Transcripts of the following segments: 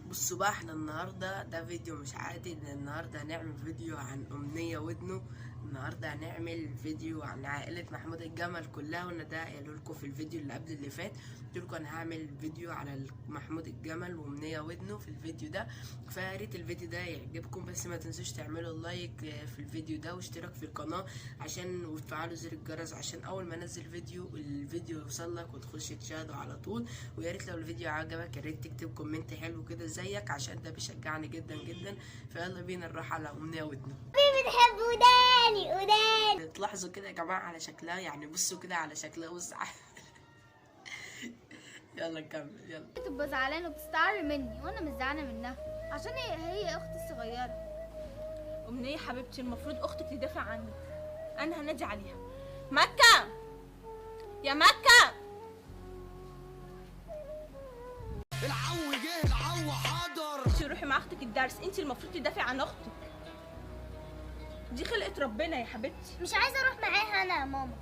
بصوا بقى، احنا النهارده ده فيديو مش عادي. ده النهارده هنعمل فيديو عن أمنية ودنه. النهارده هنعمل فيديو عن عائلة محمود الجمل كلها، وانا ده قايله لكم في الفيديو اللي قبل اللي فات. قلت لكم انا هعمل فيديو على محمود الجمل وأمنية ودنه في الفيديو ده. فياريت الفيديو ده يعجبكم، بس ما تنسوش تعملوا like في الفيديو ده واشتراك في القناة عشان وتفعلوا زر الجرس عشان اول ما انزل فيديو الفيديو يوصل لك وتخش تشاهده على طول. ويا ريت لو الفيديو عجبك يا ريت تكتب comment حلو كده زيك عشان ده بيشجعني جدا جدا. فيلا بينا نروح على أمنية ودنه. بتحب وداني وداني. تلاحظوا كده يا جماعة على شكلها، يعني بصوا كده على شكلها، بص. يلا نكمل يلا. بتبقى زعلانة وبتستعر مني وانا مش زعلانة منها عشان هي اختي الصغيرة. أمنية حبيبتي، المفروض أختك تدافع عنك. أنا هنادي عليها. مكة، يا مكة. العو جه، العو حضر. انتي روحي مع أختك الدرس، انتي المفروض تدافعي عن أختك. دي خلقة ربنا يا حبيبتي. مش عايزه اروح معاها انا يا ماما.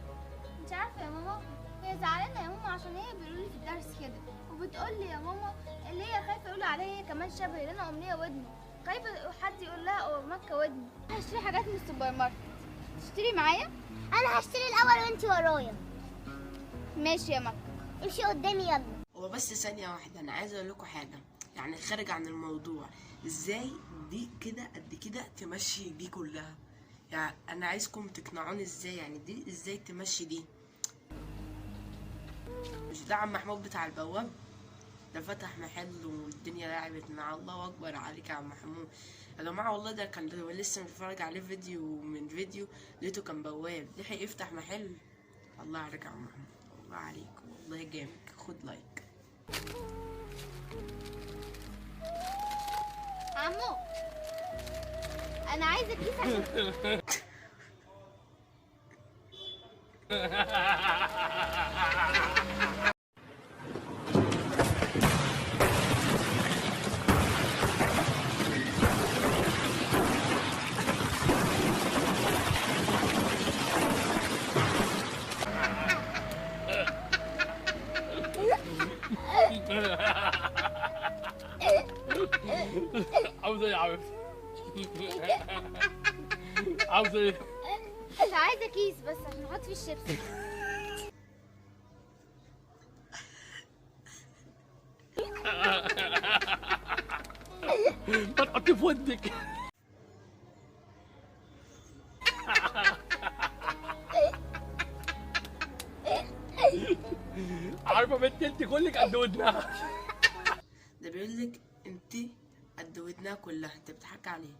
انت عارفه يا ماما هي زعلانة يا ماما عشان هي بيقولوا لي في الدرس كده، وبتقول لي يا ماما اللي هي خايفة يقولوا عليها هي كمان شبه اللي انا امنية ودنه، خايفة حد يقول لها او مكة ودنه. هشتري حاجات من السوبر ماركت، تشتري معايا؟ انا هشتري الاول وانتي ورايا. ماشي يا مكة. امشي قدامي يلا. هو بس ثانية واحدة، أنا عايز أقول لكم حاجة يعني خارج عن الموضوع. إزاي دي كده قد كده تمشي دي كلها؟ يعني أنا عايزكم تقنعوني إزاي، يعني دي إزاي تمشي دي؟ مش ده عم محمود بتاع البواب ده فتح محل والدنيا لعبت مع الله أكبر عليك يا عم محمود. يا جماعة والله ده كان لسه متفرج عليه فيديو من فيديو لقيته كان بواب، لحق يفتح محل. الله عليك يا عم محمود، الله عليك والله جامد. خد like. عمو انا عايزه كيس عشان عاوز ايه يا حبيبتي؟ عاوز ايه؟ مش عايزه كيس بس عشان احط فيه الشيبسي. ما تحطيه في ودنك. عارفه بنت انت كلك قد ودنها. ده بيقول لك انت قد ودنها كلها، انت بتضحك عليه.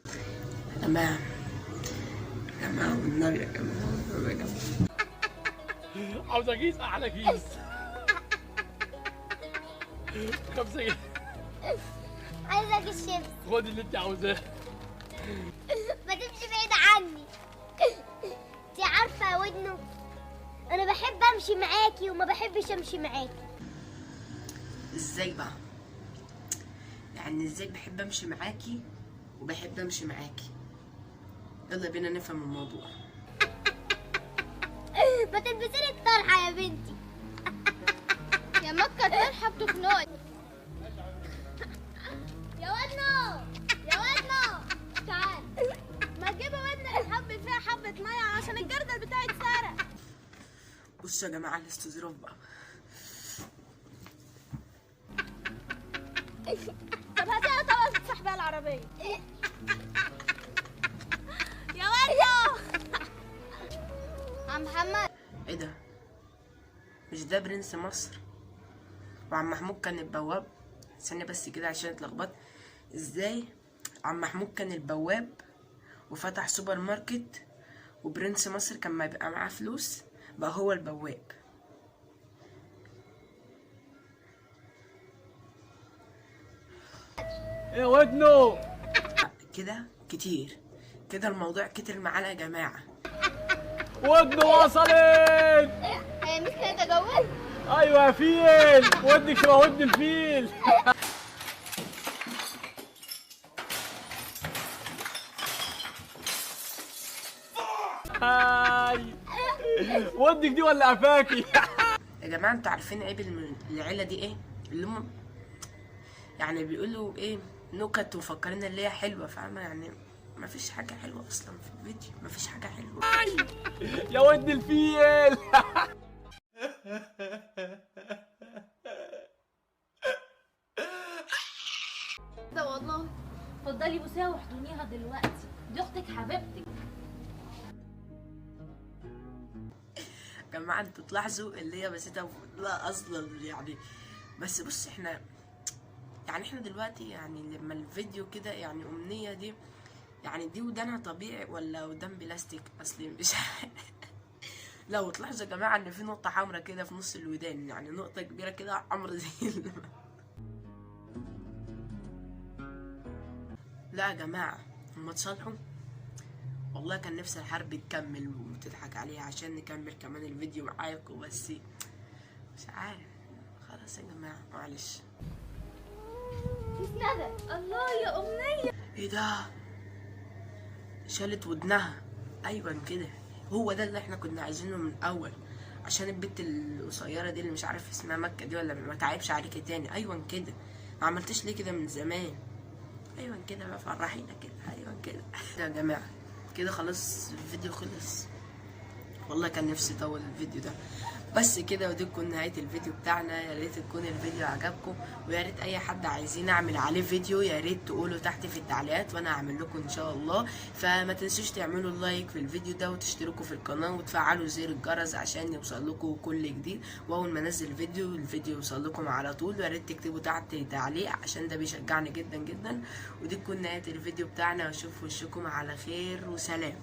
يا جماعة يا جماعة والنبي يا جماعة والنبي يا جماعة. عاوزه كيس، احلى كيس. 5 جنيه. عايزه اجيب شيبس. خدي اللي انت عاوزاه. ما تمشي بعيد عني. انتي عارفه يا ودنه انا بحب امشي معاكي وما بحبش امشي معاكي. ازاي بقى؟ يعني ازاي بحب امشي معاكي وبحب امشي معاكي؟ يلا بينا نفهم الموضوع. ما تلبسي لك طرحه يا بنتي. يا مكة الطرحة بتخنقني. يا ودنه يا ودنه تعال ما تجيب ودنك الحب فيها حبه مية عشان الجردل بتاعي اتسرق. بصوا يا جماعة الاستظراف بقى. طب هاتيها طبعا تفتح بيها العربية. يا ودنه. عم محمد. ايه ده؟ مش ده برنس مصر وعم محمود كان البواب؟ استنى بس كده عشان اتلخبطت. ازاي عم محمود كان البواب وفتح سوبر ماركت، وبرنس مصر كان ما بيبقى معاه فلوس بقى هو البواب؟ يا ودنه كده كتير كده، الموضوع كتر معانا يا جماعة. ودنه وصلت. هي ميس ندى جوه؟ ايوه يا فيل، ودنك شبه ودن الفيل. هاي ودنك دي ولا قفاكي؟ يا جماعة انتوا عارفين عيب العيلة دي ايه؟ اللي هم يعني بيقولوا ايه نكت وفكرنا اللي هي حلوة، فاهمه؟ يعني ما فيش حاجة حلوة اصلا في الفيديو، ما فيش حاجة حلوة. يا ودن الفيل. ده والله. اتفضلي بوسيها واحضنيها دلوقتي، دي اختك حبيبتك. يا جماعة انتوا تلاحظوا اللي هي بسيطة لا اصلا يعني. بس بص احنا يعني احنا دلوقتي يعني لما الفيديو كده يعني امنية دي يعني دي ودانها طبيعي ولا ودان بلاستيك؟ اصلي مش لو تلاحظوا يا جماعة ان في نقطة حمراء كده في نص الودان، يعني نقطة كبيرة كده حمراء زي لا يا جماعة هما اتصالحوا والله. كان نفسي الحرب تكمل وتضحك عليها عشان نكمل كمان الفيديو معاكم، بس مش عارف. خلاص يا جماعة معلش. ميس ندى. الله يا امنية. ايه ده؟ شالت ودنها. ايوه كده، هو ده اللي احنا كنا عايزينه من الاول، عشان البت القصيرة دي اللي مش عارف اسمها مكة دي ولا ما تعبش عليكي تاني. ايوه كده، ما عملتش ليه كده من زمان؟ ايوه كده بقى، فرحينا كده. ايوه كده يا جماعة كده خلاص الفيديو خلص. والله كان نفسي اطول الفيديو ده، بس كده ودي تكون نهاية الفيديو بتاعنا. يا ريت تكون الفيديو عجبكم، ويا ريت اي حد عايزين اعمل عليه فيديو يا ريت تقولوا تحت في التعليقات وانا هعمل لكم ان شاء الله. فما تنسوش تعملوا لايك في الفيديو ده وتشتركوا في القناة وتفعلوا زر الجرس عشان يوصل لكم كل جديد، واول ما انزل فيديو الفيديو يوصل لكم على طول. ويا ريت تكتبوا تحت تعليق عشان ده بيشجعني جدا جدا. ودي تكون نهاية الفيديو بتاعنا، واشوف وشكم على خير وسلام.